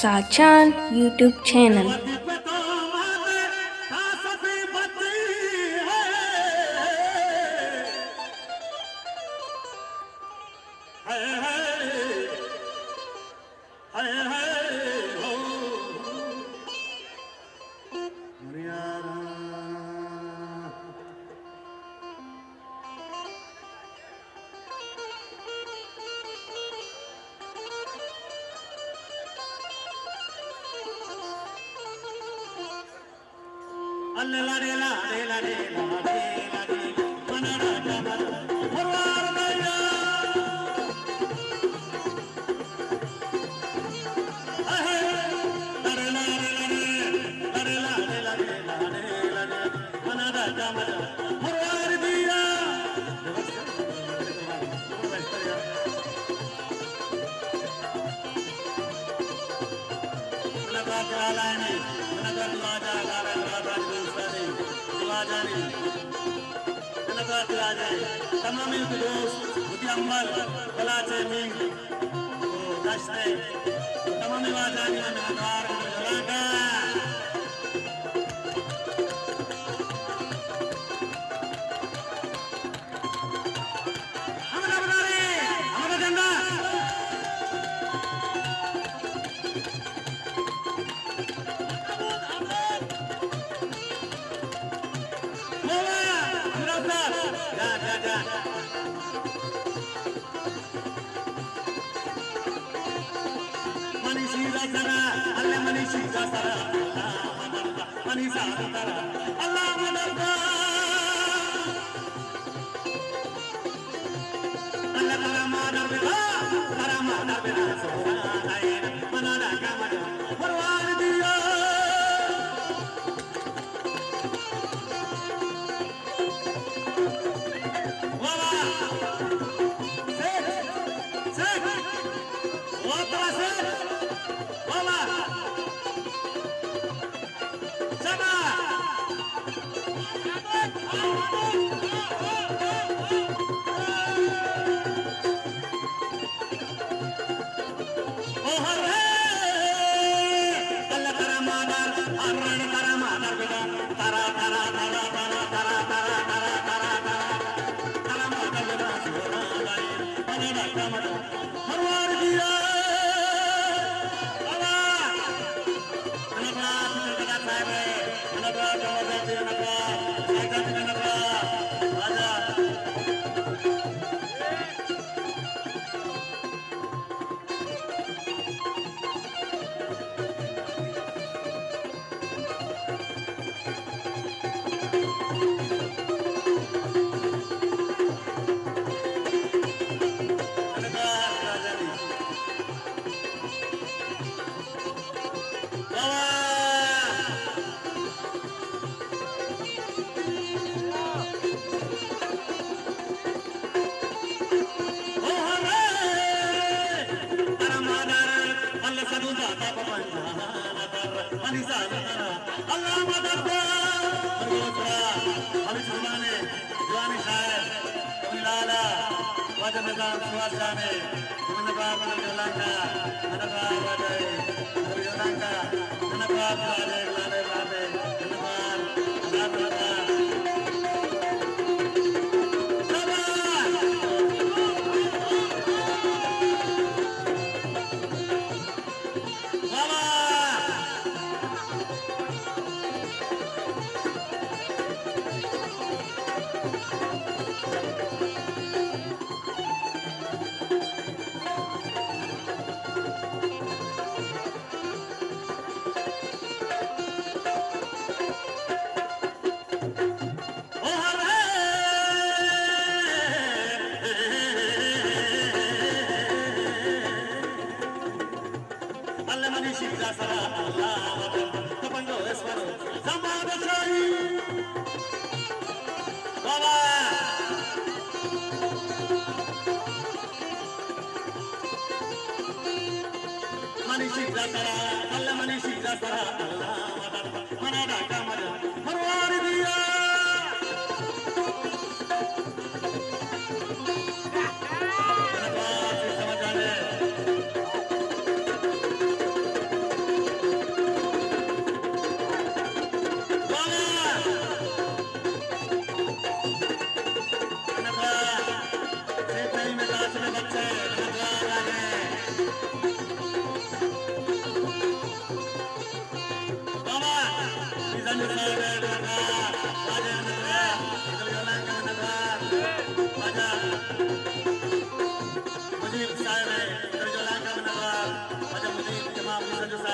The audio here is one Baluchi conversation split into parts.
ساچان یوٹیوب چینل۔ منت وار لالا نی، منت وار واجہ، لالا برادر دوستانی، واجانی، منت وار واجہ، تمامی دوست، وتی امبل، بلاچے مین، او دشتے، تمامی واجانی منت وار، جوان کا۔ ہمدا بدارے، ہمدا جندا۔ مولا، ہمدا استاد۔ جان، جان، جان۔ منی شیرا سرا، اللہ منی شیرا سرا، اللہ مدد، منی سارا سرا، اللہ مدد۔ اللہ ترا مادر بدا، ترا مادر بدا، سونا دائنا، منا دا کمجا، پروار دیا۔ واہ واہ۔ سیٹھ، سیٹھ۔ واہ ترا سیٹھ۔ واہ واہ۔ شاباش۔ او ہر ہے، اللہ ترا مادر، ہر رن ترا مادر بدا، ترا، ترا، ترا مادر بدا، سونا لائی، بنا ڈاکا مدا، ہر وار دیا، بابا۔ منت وار، منت وار صاحب، منت وار، منت وار، منت وار، منت وار، واجہ۔ اللہ مدد۔ ہمے زمانے جوانیں شاعر، کملی لالا، واجہ نظام سواس جانے، منت وار منی جولانکا، منت وار واجہ، منی جولانکا، منت وار واجہ، لالا بابے، منت وار، اللہ تعالیٰ۔ شاباش۔ واہ واہ۔ اللہ منی شیرا سرا، اللہ وطن، تپنگو اسمر، زمباد شاہی۔ بابا۔ منی شیرا سرا، اللہ منی شیرا سرا، اللہ وطن، منا ڈاکا مجا، مرواری دیا۔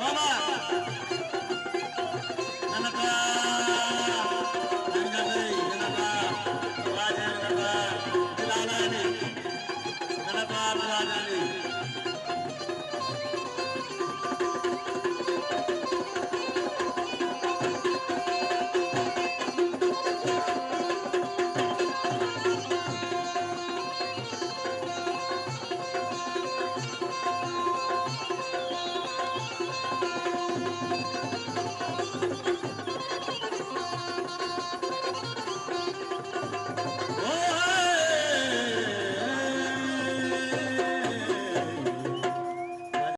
بابا، ننکا، ننکا، ننکا، واجہ ننکا، بلالانی، ننکا، بلالانی۔